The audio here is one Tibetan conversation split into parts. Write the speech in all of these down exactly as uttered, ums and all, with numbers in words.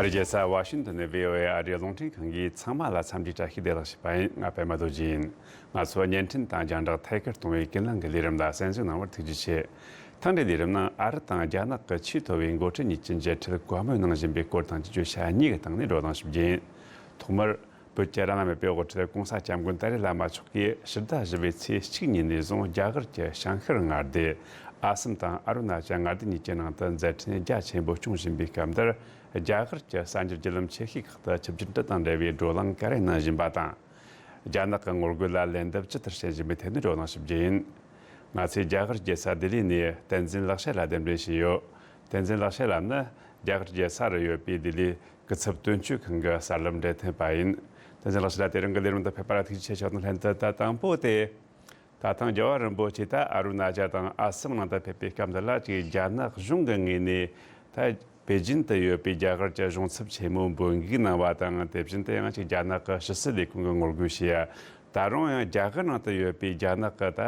རྒྱལ་ས་ཝ་ཤིང་ཏོན་ནས་བྷི་ཨོ་ཨེ་ཨ་རིའི་རླུང་འཕྲིན་ཁང་གིས་ཚང་མ་ལ་འཚམས་འདྲིའི་བཀྲ་ཤིས་བདེ་ལེགས་ཞུས་པ་ཡིན། ང་པད་མ་རྡོ་རྗེ་ཡིན། ང་ཚོ་བརྙན་འཕྲིན་དང་རྒྱང་བསྒྲགས་ཐད་ཀར་གཏོང་བའི་ཀུན་གླེང་གི་ལས་རིམ་ལ་གསན་གཟིགས་གནང་བར་ཐུགས་རྗེ་ཆེ། ཐེངས་འདིའི་ལས་རིམ་ནང་ཨ་རི་དང་རྒྱ་ནག་གི་ཆེས་མཐོ་བའི་འགོ་ཁྲིད་གཉིས་ཀྱི་མཇལ་འཕྲད་གོ་མོལ་གནང་བཞིན་པའི་སྐོར་དང་བཅས་བརྗོད་བྱ་གཉིས་ཀྱི་སྟེང་ནས་བགྲོ་གླེང་ཞུ་རྒྱུ་ཡིན། ཐོག་མར། བོད་ཀྱི་རང་དབང་མེད་པའི་དབུ་ཁྲིད་༸གོང་ས་༸སྐྱབས་མགོན་ཏཱ་ལའི་བླ་མ་མཆོག་གིས་ཕྱི་ཟླ་བཞི་པའི་ཚེས་གཅིག་ཉིན་ནས་བཟུང་རྒྱ་གར་གྱི་བྱང་ཤར་མངའ་སྡེ་ཨ་སམ་དང་ཨ་རུ་ན་ཅལ་མངའ་སྡེ་གཉིས་ཀྱི་ནང་དུ་མཛད་འཕྲིན་རྒྱ་ཆེན་པོ་སྐྱོང་བཞིན་པའི་སྐབས་འདིར། རྒྱ་གར་གྱི་གསར་འགྱུར་བརྒྱུད་ལམ་ཆེ་ཤོས་ཁག་ཏུ་ཆིབས་བསྒྱུར་འདི་དང་འབྲེལ་བའི་བགྲོ་གླེང་ག་རེ་གནང་བཞིན་པ་དང་། རྒྱ་ནག་གི་ངོ་རྒོལ་ལ་ལན་འདེབས་ཇི་ལྟར་བྱེད་བཞིན་པའི་ཐད་ནས་བགྲོ་གླེང་ཞུ་རྒྱུ་ཡིན། ང་ཚོས་རྒྱ་གར་རྒྱལ་ས་ལྡི་ལི་ནས་བསྟན་འཛིན་ལེགས་བཤད་ལགས་གདན་འདྲེན་བྱས་ཡོད། བསྟན་འཛིན་ལེགས་བཤད་ལགས་ནི་རྒྱ་གར་རྒྱལ་ས་རུ་ཡོད་པའི་ལྡི་ལི་སྐུ་ཚབ་དོན་གཅོད་ཁང་གི་གསར་ལམ་འབྲེལ་མཐུད་པ་ཡིན། བསྟན་འཛིན་ལེགས་བཤད་ལགས་དེ་རིང་གི་ལས་རིམ་དུ་ཕེབས་པ་ལ་ཐུགས་རྗེ་ཆེ་ཞུ་དང་ལྷན་དུ། ད་དང་པོ་དེ། ད་ཐེངས་རྒྱལ་བ་རིན་པོ་ཆེ་ད་ཨ་རུ་ན་ཅལ་དང་ཨ་སམ་ནང་དུ་ཕེབས་པའི་སྐབས་འདི་ལ་ཅིག་རྒྱ་ནག་གཞུང་གི་ངོས་ནས་ད་པེ་ཅིན་དུ་ཡོད་པའི་རྒྱ་གར་གྱི་གཞུང་ཚབ་ཆེན་མོ་འབོད་འགུག་གནང་བ་དང་། དེ་བཞིན་དུ་ཡང་ཅིག་རྒྱ་ནག་གི་ཕྱི་སྲིད་ལས་ཁུངས་ཀྱིས་ངོ་རྒོལ་བྱས་ཡ། ད་རུང་ཡང་རྒྱ་གར་ནང་དུ་ཡོད་པའི་རྒྱ་ནག་གི་ད་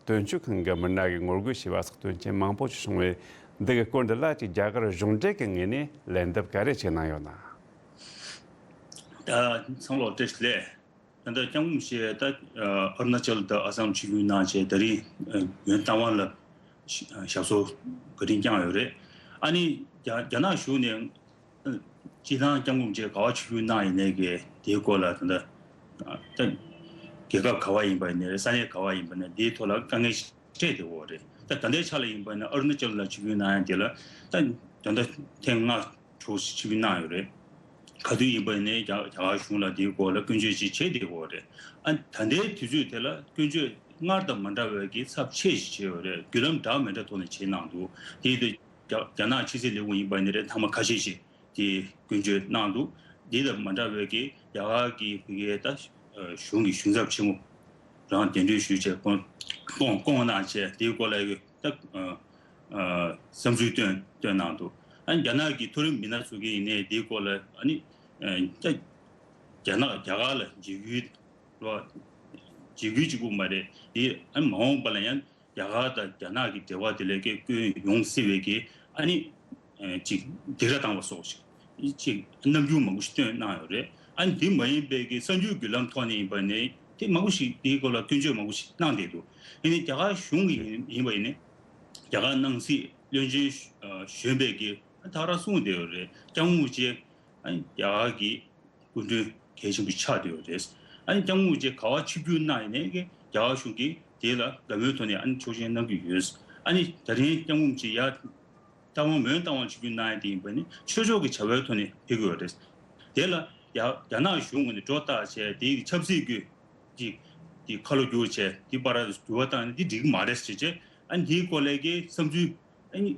དོན་གཅོད་ཁང་གི་མི་སྣ་གིས་ངོ་རྒོལ་བྱས་པ་སོགས་དོན་རྐྱེན་མང་པོ་ཞིག་བྱུང་བས། འདི་གི་སྐོར་འདི་ལ་ཅིག་རྒྱ་གར་གཞུང་འབྲེལ་གྱི་ངོས་ནས་ལན་འདེབས་ག་རེ་ཅིག་གནང་ཡོད་ན། ད་ཚང་ལོག་བཀྲ་ཤིས་བདེ་ལེགས། ད་ལྟ་སྐྱབས་མགོན་ཆེ་ད་ཨ་རུ་ན་ཅལ་དང་ཨ་སམ་ཆིབས་བསྒྱུར་གནང་བྱས། ད་རིང་ཡོན་ཏན་དབང་ལ་ཞབས་སོར་བཀའ་དྲིན་བསྐྱངས་ཡོད་རེད། ཨ་ནི་རྒྱ་རྒྱ་ནག་གཞུང་ནས་སྤྱིར་བཏང་སྐྱབས་མགོན་ཆེ་ག་པར་ཆིབས་བསྒྱུར་གནང་ཡིན་ནའི་གི་དེའི་སྐོར་ལ། ད་ལྟ་ད་རྒྱལ་ཁབ་ག་པར་ཡིན་པ་ཡིན་ནའི་རེད། ས་གནས་ག་པར་ཡིན་པ་ཡིན་ནའི་དེའི་ཐོག་ལ་དཀའ་ངལ་འཕྲད་བསྡད་ཡོད་རེད། ད་ད་ལྟའི་ཆ་ལ་ཡིན་པ་ཡིན་ན་ཨ་རུ་ན་ཅལ་ལ་ཆིབས་བསྒྱུར་གནང་ཡ་དེ་ལ་ད་ད་ལྟ་ཐེངས་ལྔ་དྲུག་ཅིག་ཆིབས་བསྒྱུར་གནང་ཡོད་རེད། ག་དུས་ཡིན་པ་ཡིན་ནའི་རྒྱ་རྒྱ་གར་གཞུང་ལ་དེའི་སྐོར་ལ་སྐྱོན་བརྗོད་ཅིག་བྱས་བསྡད་ཡོད་རེད། ཨ་ད་ལྟའི་དུས་ཚོད་དེ་ལ་སྐྱོན་བརྗོད་སྔར་དང་མ་འདྲ་བའི་གི་ཚབས་ཆེ་ཞིག་བྱས་ཡོད་རེད། བརྒྱུད་ལམ་འདྲ་མི་འདྲ་ཐོག་ནས་བྱས་གནང་འདུག་དེ་དེ་རྒྱ་རྒྱ་ནག་ཕྱི་སྲིད་ལས་ཁུངས་ཡིན་པ་ཡིན་ནའི་རེད། མཐའ་མ་ཁ་ཤས་ཤིག་དེ་སྐྱོན་བརྗོད་གནང་འདུག་དེ་དང་མ་འདྲ་བའི་གི་རྒྱ་གར་གྱི་བོད་ཀྱི་ད་གཞུང་གི་གཞུང་ཚབ་ཆེན་མོ་རང་གདན་འདྲེན་ཞུས་བྱས་བསྐོང་བསྐོང་བསྐོང་གནང་བྱས། དེའི་སྐོར་ལ་ཡོད་ད་བསམ་ཚུལ་བཏོན་བཏོན་གནང་འདུག་ཨ་ནི་རྒྱ་ནག་གི་མཐོ་རིམ་མི་སྣ་ཚོ་གིས་ཡིན་ནའི་དེའི་སྐོར་ལ་ཨ་ནི་ད་རྒྱ་ནག་རྒྱ་གར་ལ་འཇིགས་སྐུལ་རོགས་འཇིགས་སྐུལ་གཅིག་པུ་མ་རེད། དེ་ཨ་ནི་མ་འོངས་པ་ལ་ཡང་རྒྱ་གར་དང་རྒྱ་ནག་གི་འབྲེལ་བ་དེ་ལས་ཀའི་སྐྱོན་ཡོང་སྲིད་པའི་གི་ཨ་ནི་ཅིག་སྡིགས་ར་བཏང་བ་སོགས་ཅིག་ཅིག་རྣམ་འགྱུར་མང་པོ་ཞིག་བཏོན་གནང་ཡོད་རེད། ཨ་ནི་དེ་མ་ཡིན་པའི་གི་གསར་འགྱུར་བརྒྱུད་ལམ་ཐོག་ནས་ཡིན་པ་ནི་དེ་མང་པོ་ཞིག་དེའི་སྐོར་ལ་སྐྱོན་བརྗོད་མང་པོ་ཞིག་གནང་བསྡད་འདུག་ཡིན་ནའི་རྒྱ་གར་གཞུང་གི་ཡིན་ཡིན་པ་ཡིན་ནའི་རྒྱ་གར་ནང་སྲིད་བློན་ཆེན་གཞོན་པས་ཀྱི་ད་ག་རང་གསུངས་བསྡད་ཡོད་རེད། སྐྱབས་མགོན་ཆེ་ཨ་ནི་རྒྱ་གར་གྱི་སྐུ་མགྲོན་གལ་ཆེན་པོ་ཆགས་བསྡད་ཡོད་རེད། ཨ་ནི་སྐྱབས་མགོན་ཆེ་ག་པར་ཆིབས་བསྒྱུར་གནང་ཡིན་ནའི་གི་རྒྱ་གར་གཞུང་གིས་དེ་ལ་དགའ་མོས་ཐོག་ནས་ཨ་ནི་ཆོག་མཆན་གནང་གི་ཡོད། ཨ་ནི་ད་རིང་སྐྱབས་མགོན་ཆེ་ཡར་རྟ་དབང་མོན་རྟ་དབང་ཆིབས་བསྒྱུར་གནང་ཡ་དེ་ཡིན་པ་ནི་ཆོས་ཕྱོགས་ཀྱི་བྱ་བའི་ཐོག་ནས་ཕེབས་ཀྱི་ཡོད་རེད། དེ་ལ་རྒྱ་རྒྱ་ནག་གཞུང་ངོས་ནས་སྒྲོ་བཏགས་བྱས་དེའི་ཆབ་སྲིད་ཀྱི་ཅིག་དེ་ཁ་ལོ་བསྒྱུར་བྱས་དེ་བར་འགྱུར་བ་བཏང་ནས་དེ་འགྲིག་གི་མ་རེད་ཟེར་བྱས། ཨ་ནི་དེའི་སྐོར་ལ་གི་བསམ་ཚུལ་ཨ་ནི་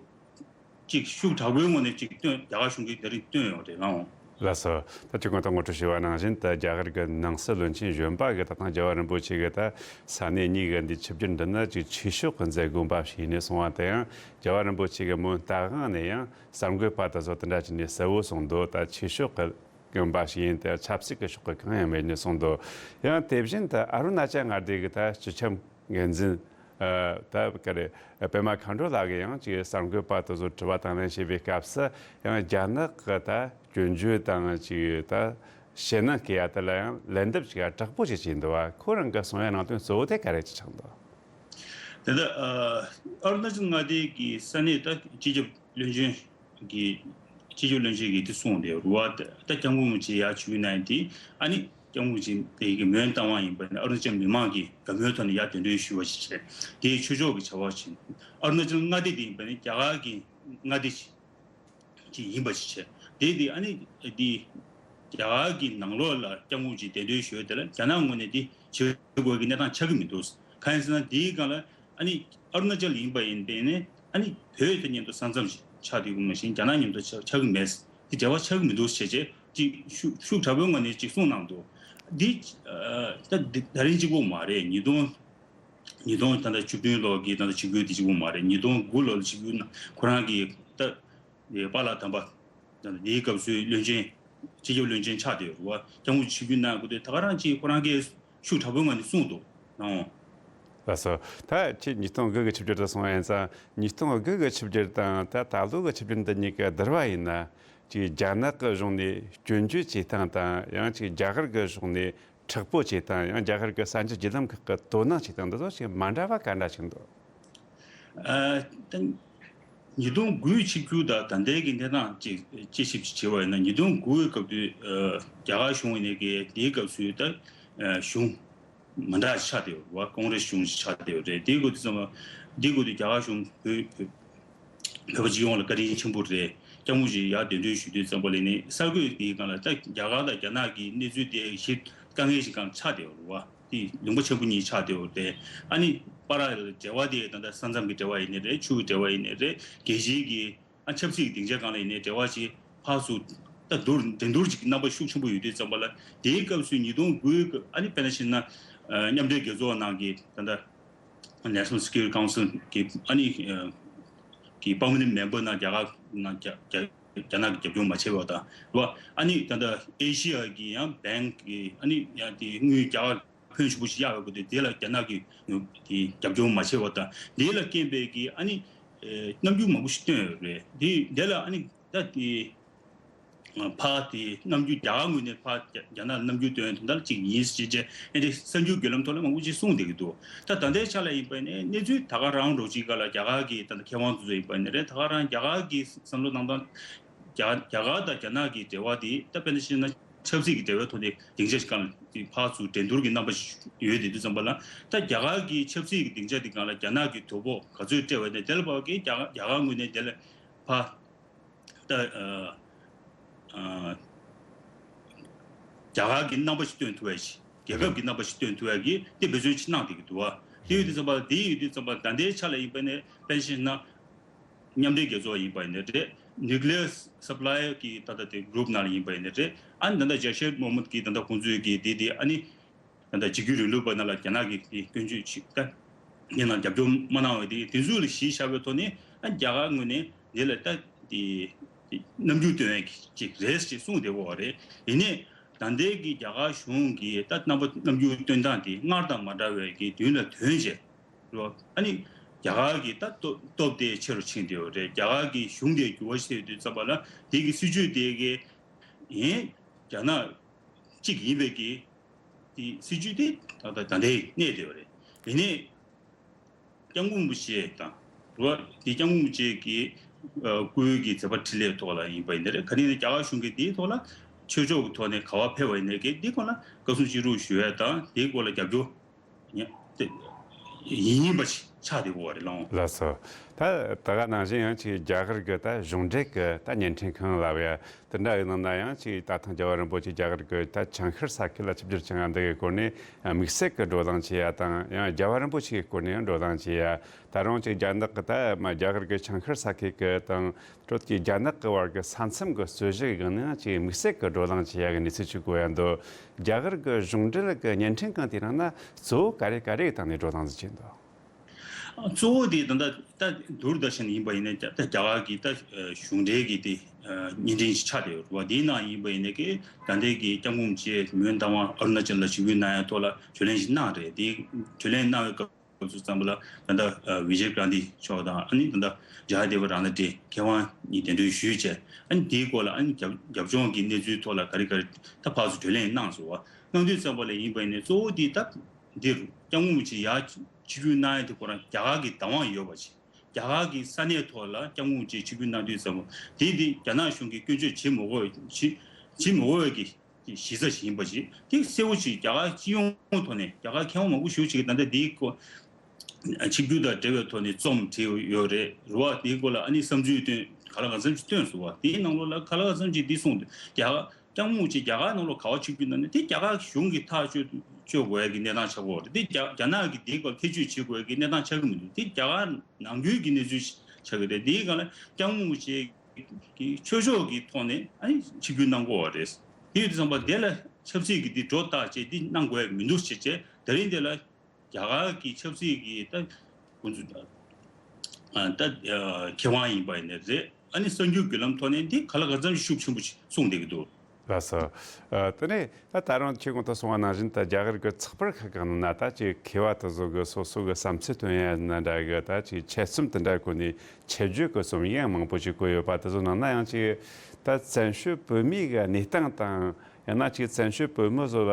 ཅིག་ཤུགས་དྲག་པོའི་ངོས་ནས་ཅིག་བཏོན། རྒྱ་གར་གཞུང་གིས་དེ་རིང་བཏོན་ཡོད་རེད་ལགས། ལགས་སོ། ད་ཅི་གོང་དུ་ངོ་སྤྲོད་ཞུས་པ་ནང་བཞིན་དུ་རྒྱ་གར་གྱི་ནང་སྲིད་བློན་ཆེན་གཞོན་པ་གིས་ད་ཐེངས་རྒྱལ་བ་རིན་པོ་ཆེ་གི་ད་ས་གནས་གཉིས་ཀྱི་འདི་ཆིབས་བསྒྱུར་འདི་ནི་ཅིག་ཆོས་ཕྱོགས་ཀྱི་མཛད་སྒོ་འབའ་ཞིག་ཡིན་ནས་སོང་བ་དང་། ཡང་རྒྱལ་བ་རིན་པོ་ཆེ་གིས་མོན་རྟ་དབང་ནས་ཡང་གསར་འགོད་པ་དེ་ཚོ་དེ་འདྲ་བྱས་ནས་གསལ་བོ་གསུངས་འདུག་ད་ཆོས་ཕྱོགས་ཀྱི་འབའ་ཞིག་ཡིན་ཏེ་ཆབ་སྲིད་ཀྱི་ཕྱོགས་ཀྱི་གང་ཡང་མེད་ནས་གསུངས་འདུག་ཡང་དེ་བཞིན་དུ་ཨ་རུ་ན་ཅལ་མངའ་སྡེ་གི་ད་སྤྱི་ཁྱབ་འགན་འཛིན་ཨ་ད་ག་རེ་པད་མ་མཁའ་འགྲོ་ལགས་ཀྱིས་ཡང་ཅིག་གསར་འགོད་པ་དེ་ཚོ་དྲི་བ་དང་ལེན་བྱེད་པའི་སྐབས་སུ་ཡང་རྒྱ་ནག་གི་ད་སྐྱོན་བརྗོད་དང་ཅིག་ད་ཞེད་སྣང་སྐྱེ་ཡ་དེ་ལ་ཡང་ལན་འདེབས་ཅིག་ཡ་དྲག་པོ་ཞིག་བྱས་འདུག་བ། ཁོ་རང་གི་གསུང་ཡ་ནང་དོན་གཙོ་བོ་དེ་ག་རེ་ཅིག་ཆགས་འདུག་དེ་ལྟར་ཨ་རུ་ན་ཅལ་མངའ་སྡེ་གི་ས་གནས་ད་སྤྱི་ཁྱབ་བློན་ཆེན་གྱི་སྤྱི་ཁྱབ་བློན་ཆེན་གྱིས་དེ་གསུངས་ཏེ་རུ་བ། ད་སྐྱབས་མགོན་ཆེ་ཡར་བྱོན་ནས་དེ་ཨ་ནི་སྐྱབས་མགོན་ཆེ་དེ་གི་མོན་རྟ་དབང་ཡིན་པ་ནི་ཨ་རུ་ན་ཅལ་མི་མང་གིས་དགའ་མོས་ཐོག་ནས་ཡར་གདན་འདྲེན་ཞུ་བ་ཞིག་བྱས། དེའི་ཆོས་ཕྱོགས་ཀྱི་བྱ་བ་ཞིག་ཨ་རུ་ན་ཅལ་མངའ་སྡེ་དེ་ཡིན་པ་ནི་རྒྱ་གར་གྱི་མངའ་སྡེ་ཞིག་ཅིག་ཡིན་པ་ཞིག་བྱས། དེ་དེ་ཨ་ནི་དེ་རྒྱ་གར་གྱི་ནང་ལོགས་ལ་སྐྱབས་མགོན་ཆེ་གདན་འདྲེན་ཞུ་ཡ་དེ་ལ་རྒྱ་ནག་ངོས་ནས་དེ་བྱེད་དགོས་ཀྱི་གནས་སྟངས་ཆགས་ཀྱི་མི་འདུག་གང་ཡིན་ཟེར་ན་དེའི་སྒང་ལ་ཨ་ནི་ཨ་རུ་ན་ཅལ་ཡིན་པ་ཡིན་པས་ནི་ཨ་ནི་བོད་དེ་མཉམ་དུ་ས་མཚམས་ཤིག་ཆགས་བསྡད་ཡོད་མ་གཞི་རྒྱ་ནག་མཉམ་དུ་ཆགས་ཆགས་ཀྱི་མེད། དེ་འབྲེལ་བ་ཆགས་ཀྱི་མི་འདུག་ཟེར་བྱས་ཅིག་ཤུགས་ཤུགས་དྲག་པོའི་ངང་ནས་ཅིག་གསུངས་གནང་འདུག་འདི་ད་འདི་ད་རིང་གཅིག་པོ་མ་རེད། ཉིས་སྟོང་ཉིས་སྟོང་ད་ལྟ་བཅུ་བདུན་ལོ་གི་ད་ལྟ་ཆིབས་བསྒྱུར་དེ་གཅིག་པོ་མ་རེད། ཉིས་སྟོང་དགུ་ལོ་ལ་ཆིབས་བསྒྱུར་གནང་ཁོ་རང་གི་ད་པཱ་ལགས་དམ་པ་དེའི་སྐབས་སུའི་བློན་ཆེན་སྤྱི་ཁྱབ་བློན་ཆེན་ཆགས་བསྡད་ཡོད་རེད་བ། སྐྱབས་མགོན་ཆེ་ཆིབས་བསྒྱུར་གནང་དགོས་དུས་ད་ག་རང་ཅིག་ཁོ་རང་གིས་ཤུགས་དྲག་པོའི་ངང་ནས་གསུངས་འདུག་ནའང་། ལགས་སོ། ད་ཁྱེད་ཉིས་སྟོང་དགུ་གི་ཆིབས་བསྒྱུར་དུ་སོང་བ་ཡིན་ཙང་ཉིས་སྟོང་དགུ་གི་ཆིབས་བསྒྱུར་དང་ད་ད་ལོ་གི་ཆིབས་བསྒྱུར་འདི་གཉིས་ཀའི་བསྡུར་བ་ཡིན་ན། ཅིག་རྒྱ་ནག་གི་གཞུང་ནས་སྐྱོན་བརྗོད་བྱེད་སྟངས་དང་། ཡང་ཅིག་རྒྱ་གར་གྱི་གཞུང་ནས་མཁྲེགས་པོ་བྱེད་སྟངས། ཡང་རྒྱ་གར་གྱི་གསར་འགྱུར་བརྒྱུད་ལམ་ཁག་གི་དོ་སྣང་བྱེད་སྟངས། འདི་ཚོ་ཞིག་མ་འདྲ་བ་ག་འདྲ་ཞིག་འདུག་ཨ། ད་ཉིས་སྟོང་དགུའི་ཆིབས་བསྒྱུར་དང་ད་ལྟའི་གི་གནས་སྟངས་ཅིག་དཔྱད་ཞིབ་ཅིག་བྱས་པ་ཡིན་ན། ཉིས་སྟོང་དགུའི་སྐབས་དུས་ཨ་རྒྱ་གར་གཞུང་ཡིན་ནའི་གི་དེའི་སྐབས་སུ་ད་ཨ་གཞུང་མི་འདྲ་ཆགས་བསྡད་ཡོད་རེད་བ། ཀོང་རེས་གཞུང་ཞིག་ཆགས་བསྡད་ཡོད་རེད། དེའི་སྐབས་དུས་ཙམ་པ་འདིའི་སྐབས་དུས་རྒྱ་གར་གཞུང་བོད་བོད་བོད་པ་སྤྱི་ཡོངས་ལ་བཀའ་དྲིན་ཆེན་པོ་རེད། སྐྱབས་མགོན་མཆོག་ཡར་གདན་འདྲེན་ཞུ་དུས་ཙམ་པ་ལ་ནི་གསར་འགོད་དེའི་སྒང་ལ་ད་རྒྱ་གར་དང་རྒྱ་ནག་གི་གནས་ཚུལ་དེ་ཞིབ་དཀའ་ངལ་ཞིག་སྒང་ཆགས་བསྡད་ཡོད་རེད་བ། དེ་ལུང་པ་ཆེན་པོ་གཉིས་ཆགས་བསྡད་ཡོད་རེད། ཨ་ནི་བར་ལ་འབྲེལ་བ་དེ་ད་ལྟ་ས་མཚམས་ཀྱི་འབྲེལ་བ་ཡིན་ནའི་རེད། ཆུ་བོའི་འབྲེལ་བ་ཡིན་ནའི་རེད། རྒྱལ་སྤྱིའི་གི་ཨ་ཆབ་སྲིད་ཀྱི་སྡིངས་ཆ་སྒང་ལ་ཡིན་ནའི་འབྲེལ་བ་ཞིག་ཕར་ཚུར་ད་བསྡུར་འགྲན་བསྡུར་ཅིག་རྣམ་པ་ཤུགས་ཆེན་པོ་ཡོད་དུས་ཙམ་པ་ལ། དེའི་སྐབས་སུ་ཉིས་སྟོང་དགུའི་སྐབས་ཨ་ནི་དཔེར་ན་བྱས་ན་ཨ་མཉམ་འབྲེལ་རྒྱལ་ཚོགས་ནང་གི་ད་ལྟ་National Security Council གི་ཨ་ནི་ཨ་གི་permanent member ནང་རྒྱ་གར་ནང་རྒྱ་རྒྱ་རྒྱ་ནག་གིས་རྒྱབ་སྐྱོར་མ་བྱས་པ་དང་རེད་བ། ཨ་ནི་ད་ལྟ་ཨེ་ཤི་ཡ་གི་ཡང་bank གི་ཨ་ནི་ཡང་དེ་དངུལ་རྒྱ་གར་ཕོན་ཆེན་པོ་ཞིག་གཡར་ཡོད་པ་དེ་དེ་ལ་རྒྱ་ནག་གིས་དེ་རྒྱབ་སྐྱོར་མ་བྱས་པ་དང་། དེ་ལ་རྐྱེན་པས་ཀྱི་ཨ་ནི་ཨེ་རྣམ་འགྱུར་མང་པོ་ཞིག་སྟོན་ཡོད་རེད། དེ་དེ་ལ་ཨ་ནི་ད་དེ་ཕར་དེ་རྣམ་འགྱུར་རྒྱ་གར་ངོས་ནས་ཕར་རྒྱ་རྒྱ་ནག་ལ་རྣམ་འགྱུར་སྟོན་དོན་དག་ཅིག་ཡིན་ཞེས་བྱས་ཨེ་འདྲའི་གསར་འགྱུར་བརྒྱུད་ལམ་ཐོག་ལ་མང་པོ་ཅིག་གསུངས་བསྡད་ཀྱི་འདུག་ད་ད་ལྟའི་ཆ་ལ་ཡིན་པ་ནི་གནས་ཚུལ་ད་ག་རང་འགྲོ་ཅིག་ག་ལ་རྒྱ་གར་གྱི་ད་ལྟ་མཁས་དབང་དེ་ཚོ་ཡིན་པ་ནི་རེད། ད་ག་རང་རྒྱ་གར་གྱི་བསམ་བློ་གནང་སྟངས་རྒྱ་རྒྱ་གར་དང་རྒྱ་ནག་གི་འབྲེལ་བ་དེ་ད་དཔེར་ན་བཤད་ན་ཆབ་སྲིད་ཀྱི་འབྲེལ་བའི་ཐོག་ནས་སྡིངས་ཆ་ཞིག་སྒང་ལ་དེ་ཕར་ཚུར་འགྲན་བསྡུར་གྱི་རྣམ་པ་ཞིག་ཡོད་དེ་དུས་ཙམ་པ་ལ། ད་རྒྱ་གར་གྱི་ཆབ་སྲིད་ཀྱི་སྡིངས་ཆ་དེ་སྒང་ལ་རྒྱ་ནག་གི་དོ་ཕོག་ག་ཚོད་སྤྲད་པ་དེ་དེ་ལ་བབ་ཀྱི་རྒྱ་གར་རྒྱ་གར་ངོས་ནས་དེ་ལ་ཕར་ད་ཨ་ཨ་རྒྱ་གར་གྱི་རྣམ་པ་ཞིག་སྟོན་ཐུབ་པ་ཞིག་རྒྱལ་ཁབ་ཀྱི་རྣམ་པ་ཞིག་སྟོན་ཐུབ་ཡ་གི་དེ་འབད་བརྩོན་ཅིག་གནང་བསྡད་ཀྱི་འདུག་བ། དེ་ཡོད་དུས་ཙམ་པ་དེ་ཡོད་དུས་ཙམ་པ་ད་ལྟའི་ཆ་ལ་ཡིན་པ་ནས་དཔེར་ན་བཤད་ན། མཉམ་འབྲེལ་རྒྱལ་ཚོགས་ཡིན་པ་ཡིན་ནའི་རེད། Nuclear Supply གི་ད་ལྟ་དེ་group ནང་ལ་ཡིན་པ་ཡིན་ནའི་རེད། ཨ་ནི་ད་ལྟ་ཇར་ཤེད་མོ་མུད་ཀྱི་ད་ལྟ་ཁོང་ཚོའི་གི་དེ་དེ་ཨ་ནི་ད་ལྟ་འཇིགས་སྐུལ་རིང་ལུགས་པ་ནང་ལ་རྒྱ་ནག་གི་དེ་སྐྱོན་བརྗོད་ཅིག་ད་ངེད་ནང་རྒྱབ་སྐྱོར་མ་གནང་བའི་དེ་དེ་ཚོ་ལ་གཞི་བཞག་པའི་ཐོག་ནས། ཨ་རྒྱ་གར་ངོས་ནས་འདི་ལ་ད་དེ་དེ་རྣམ་འགྱུར་སྟོན་ཡ་ཅིག་རེད་ཅེས་གསུངས་བསྡད་ཡོད་རེད། ཡིན་ནའི་ད་ལྟའི་གི་རྒྱ་གར་གཞུང་གིས་ད་རྣམ་པ་རྣམ་འགྱུར་སྟོན་སྟངས་དེ་སྔར་དང་མ་འདྲ་བའི་གི་མདུན་ལ་དོན་བྱས། རོ། ཨ་ནི་རྒྱ་གར་གྱི་ད་སྟོབས་སྟོབས་དེ་ཆེ་རུ་ཕྱིན་བསྡད་ཡོད་རེད། རྒྱ་གར་གྱི་གཞུང་དེ་འགྱུར་བ་ཞིག་ཐེབས་དུས་ཙམ་པ་ལ་དེ་གི་སྲིད་ཇུས་དེ་གི་ཡིན་རྒྱ་ནག་གཅིག་ཡིན་པའི་གི་དེ་སྲིད་ཇུས་དེ་ད་ལྟ་ད་ལྟའི་གནས་བསྡད་ཡོད་རེད། དེ་ནས་སྐྱབས་མགོན་རིན་པོ་ཆེ་དང་རོ། དེ་སྐྱབས་མགོན་རིན་པོ་ཆེ་གི་སྐུའི་གི་མཛད་པ་འཕྲིན་ལས་ཐོག་ལ་ཡིན་པ་ཡིན་ནའི་རེད། ག་ནས་ནས་རྒྱ་གར་གཞུང་གིས་དེའི་ཐོག་ལ་ཆོས་ཕྱོགས་ཀྱི་ཐོག་ནས་ག་བ་ཕེབས་པ་ཡིན་ནའི་གི་དེ་ཐོག་ལ་བཀའ་གསུང་ཅི་རུ་ཞུ་ཡ་དང་དེའི་སྐོར་ལ་རྒྱབ་སྐྱོར། ཡིན་ཡིན་པ་ཞིག་ཆགས་བསྡད་ཡོད་རེད་ལགས། ལགས་སོ། ད་ད་ག་ནང་བཞིན་ཡང་ཅིག་རྒྱ་གར་གི་ད་གཞུང་འབྲེལ་གི་ད་བརྙན་འཕྲིན་ཁང་ལབ་ཡ་དེ་འདྲ་ཡི་ནང་ན་ཡང་ཅིག་ད་ཐེངས་རྒྱལ་བ་རིན་པོ་ཆེ་རྒྱ་གར་གི་ད་བྱང་ཤར་ས་ཁུལ་ལ་ཆིབས་བསྒྱུར་བྱུང་ཡ་འདི་གི་སྐོར་ནས་དམིགས་བསལ་གི་བགྲོ་གླེང་བྱེད་ཡ་དང་། ཡང་རྒྱལ་བ་རིན་པོ་ཆེ་གི་སྐོར་ནས་ཡང་བགྲོ་གླེང་བྱེད་ཡ། ད་རུང་ཅིག་རྒྱ་ནག་གི་ད་མ་རྒྱ་གར་གི་བྱང་ཤར་ས་ཁུལ་གི་དང་། སྤྲོད་ཀྱི་རྒྱ་ནག་གི་བར་གྱི་ས་མཚམས་ཀྱི་རྩོད་གཞི་ཡི་སྒང་ནས་ཅིག་དམིགས་བསལ་གྱི་བགྲོ་གླེང་བྱེད་ཡ་གི་གནས་ཚུལ་ཅིག་གོ་ཡ་འདུག་རྒྱ་གར་གྱི་གཞུང་འབྲེལ་གྱི་བརྙན་འཕྲིན་ཁང་དེའི་ནང་ན་གཙོ་བོ་ག་རེ་ག་རེ་གི་སྟེང་ནས་བགྲོ་གླེང་བྱེད་ཀྱི་འདུག་གཙོ་བོ་དེ་ད་ལྟ་ད་དུར་དར་ཤན་ཡིན་པ་ཡིན་ན་ད་རྒྱ་གར་གྱི་ད་གཞུང་འབྲེལ་གྱི་དེ་བརྙན་འཕྲིན་ཞིག་ཆགས་བསྡད་ཡོད་རེད་བ། དེའི་ནང་ཡིན་པ་ཡིན་ན་ཀྱི་ད་ལྟའི་གི་སྐྱབས་མགོན་རིན་པོ་ཆེ་མོན་རྟ་དབང་ཨ་རུ་ན་ཅལ་ལ་ཆིབས་བསྒྱུར་གནང་ཡ་ཐོག་ལ་བགྲོ་གླེང་ཞིག་གནང་རེད། དེ་བགྲོ་གླེང་གནང་བའི་སྐབས། སྐབས་སུ་ཙམ་པ་ལ་ད་ལྟ་བི་ཇེ་གྷན་དྷི་མཆོག་དང་ཨ་ནི་ད་ལྟ་ཇ་ཡ་དེ་བ་ར་ན་ཏེ་མཁས་དབང་གཉིས་གདན་འདྲེན་ཞུས་བྱས། ཨ་ནི་དེའི་སྐོར་ལ་ཨ་ནི་རྒྱབ་རྒྱབ་ལྗོངས་ཀྱི་གནས་ཚུལ་ཐོག་ལ་ག་རེ་ག་རེ་ད་ཕར་ཚུར་བགྲོ་གླེང་གནང་སོང་བ། གནང་དུས་ཙམ་པ་ལ་ཡིན་པ་ཡིན་ནའི་གཙོ་བོ་དེ་ད་འདིར་སྐྱབས་མགོན་རིན་པོ་ཆེ་ཡར་ཆིབས་བསྒྱུར་གནང་ཡ་དེ་ཁོ་རང་རྒྱ་གར་གྱི་བདག་དབང་ཡོད་པ་ཞིག་རྒྱ་གར་གྱི་ས་གནས་ཐོག་ལ་སྐྱབས་མགོན་རིན་པོ་ཆེ་ཆིབས་བསྒྱུར་གནང་དུས་ཙམ་པ་དེ་དེ་རྒྱ་ནག་གཞུང་གིས་སྐྱོན་བརྗོད་བྱེད་མི་དགོས་བྱེད་བྱེད་མི་དགོས་པའི་གི་གཞི་རྩ་ཞིག་ཡིན་པ་ཞིག་དེ་གསལ་བོ་ཞིག་རྒྱ་གར་སྤྱི་ཡོངས་ཐོག་ནས་རྒྱ་གར་མཁས་དབང་མང་པོ་ཞེ་པོ་ཅིག་གིས་ད་ལྟ་འདིའི་སྐོར་ཆིབས་བསྒྱུར་དང་འབྲེལ་བའི་ཐོག་ནས་རྩོམ་བྲིས་ཡོད་རེད་རེད་བ། དེའི་སྐོར་ལ་ཨ་ནི་བསམ་ཚུལ་བཏོན་ག་ལ་གང་འཚམ་ཞིག་བཏོན་སོང་བ། དེའི་ནང་ལོགས་ལ་ག་ལ་གང་འཚམ་ཞིག་འདི་གསུངས་འདུག་རྒྱ་གར་སྐྱབས་མགོན་རིན་པོ་ཆེ་རྒྱ་གར་ནང་ལོགས་ག་བ་ཆིབས་བསྒྱུར་གནང་ནས་དེ་རྒྱ་གར་གཞུང་གིས་ཐག་གཅོད་གཅོད་དགོས་ཡ་གི་གནས་སྟངས་ཆགས་ཀྱི་ཡོད་རེད། དེ་རྒྱ་རྒྱ་ནག་གིས་དེའི་སྐོར་ཐེ་བྱུས་བྱེད་དགོས་ཡ་གི་གནས་སྟངས་ཆགས་ཀྱི་མི་འདུག་དེ་རྒྱ་གར་ནང་ཁུལ་གྱི་གནས་ཚུལ་ཆགས་ཀྱི་རེད། དེའི་སྒང་ལ་སྐྱབས་མགོན་རིན་པོ་ཆེ་གི་ཆོས་ཕྱོགས་ཀྱི་ཐོག་ནས་ཨ་ནི་ཆིབས་བསྒྱུར་གནང་དགོས་པ་རེད། དེ་ཡོད་དུས་ཙམ་པ་དེ་ལ་ཆབ་སྲིད་ཀྱི་འདི་སྒྲོ་བཏགས་བྱས་འདི་གནང་དགོས་ཡ་མི་འདུག་ཅེས་བྱས། དེ་རིང་དེ་ལ་རྒྱ་གར་གྱི་ཆབ་སྲིད་ཀྱི་ད་ཁོང་ཚོ་ད་མཁས་དབང་ཡིན་པ་ཡིན་ནའི་རེད། ཨ་ནི་གསར་འགྱུར་བརྒྱུད་ལམ་ཐོག་ནས་འདི་ག་ལ་ག་ཙམ་ཤུགས་ཆེན་པོ་ཞིག་གསུངས་བསྡད་ཀྱི་འདུག་ལགས་སོ། ཨ། དེ་ནས་ད་ད་རུང་ཁྱེད་གོང་དུ་གསུངས་པ་ནང་བཞིན་ད་རྒྱ་གར་གྱི་ཚགས་པར་ཁག་གི་ནང་ན་ད་ཅིག་མཁས་པ་དེ་ཚོ་གི་སོ་སོ་གི་བསམ་ཚུལ་སྟོན་ཡ་ན་འདྲ་གི། ད་ཅིག་ཆེད་རྩོམ་དེ་འདྲ་བཀོད་ནས་ཆེད་བརྗོད་ཀྱི་རྩོམ་ཡིག་མང་པོ་ཅིག་བཀོད་ཡོད་པ། དེ་ཚོ་ནང་ན་ཡང་ཅིག་ད་བཙན་བྱོལ་བོད་མིའི་གི་གནས་སྟངས་དང་། ཡང་ན་ཅིག་བཙན་བྱོལ་བོད་མི་ཚོ་ལ་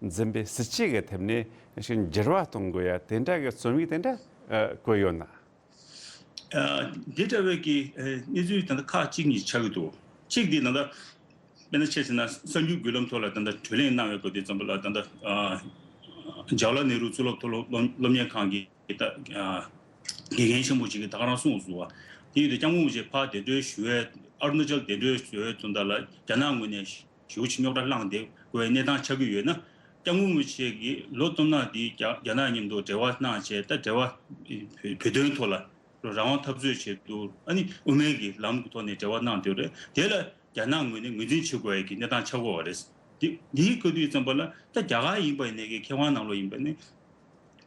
འཛིན་པའི་སྲིད་བྱུས་ཀྱི་ཐད་ནས་ཞིག་འགྱུར་བ་གཏོང་དགོས་ཡ་དེ་འདྲ་གི་རྩོམ་ཡིག་དེ་འདྲ་ཨ་བཀོད་ཡོད་ན། ཨ། འདི་འདྲ་བའི་གི་ཨ་གནས་ཚུལ་ད་ལྟ་ཁག་གཅིག་གཉིས་ཆགས་ཀྱི་འདུག་གཅིག་འདི་ད་ལྟ་དཔེར་ན་ཆ་བཞག་ན་གསར་འགྱུར་བརྒྱུད་ལམ་ཐོག་ལ་ད་ལྟ་གྲོས་གླེང་གནང་བའི་སྐོར་དེ་ཙམ་པ་ལ། ད་ལྟ་ཨ་ཇ་ཝ་ལལ་ནེ་རུ་གཙུག་ལག་མཐོ་སློབ་སློབ་སློབ་གཉེར་ཁང་གི་ད་ཨ་དགེ་རྒན་ཆེན་པོ་ཅིག་གིས་ད་ག་རང་གསུངས་སོང་བ། དེ་ཡོད་དུས་སྐྱབས་མགོན་རིན་པོ་ཆེ་ཕར་གདན་འདྲེན་ཞུ་བའི་ཨ་རུ་ན་ཅལ་གདན་འདྲེན་ཞུ་བའི་དོན་དག་ལ་རྒྱ་ནག་ངོས་ནས་ཞེ་པོ་ཅིག་རྙོག་དྲ་བསླངས་བསྡད་དགོས་པའི་གནས་སྟངས་ཆགས་ཀྱི་ཡོད་ན། སྐྱབས་མགོན་རིན་པོ་ཆེ་གིས་ལོ་སྟོང་ཕྲག་འདིའི་རྒྱ་རྒྱ་ནག་མཉམ་དུ་འབྲེལ་བ་གནང་བྱས། ད་འབྲེལ་བ་བོད་དོན་ཐོག་ལ་རང་དབང་འཐབ་རྩོད་ཆེད་དུ། ཨ་ནི་དབུ་མའི་གི་ལམ་གྱི་ཐོག་ནས་འབྲེལ་བ་གནང་བསྡད་རེད། དེ་ལ་རྒྱ་ནག་ངོས་ནས་ངོས་འཛིན་བྱེད་དགོས་ཡ་གི་གནས་སྟངས་ཆགས་ཀྱི་ཡོད་རེད། འདི་འདིའི་སྐབས་དུས་ཙམ་པ་ལ་ད་རྒྱ་གར་ཡིན་པ་ཡིན་ནའི་གི་མཁས་དབང་ནང་ལོགས་ཡིན་པ་ནི་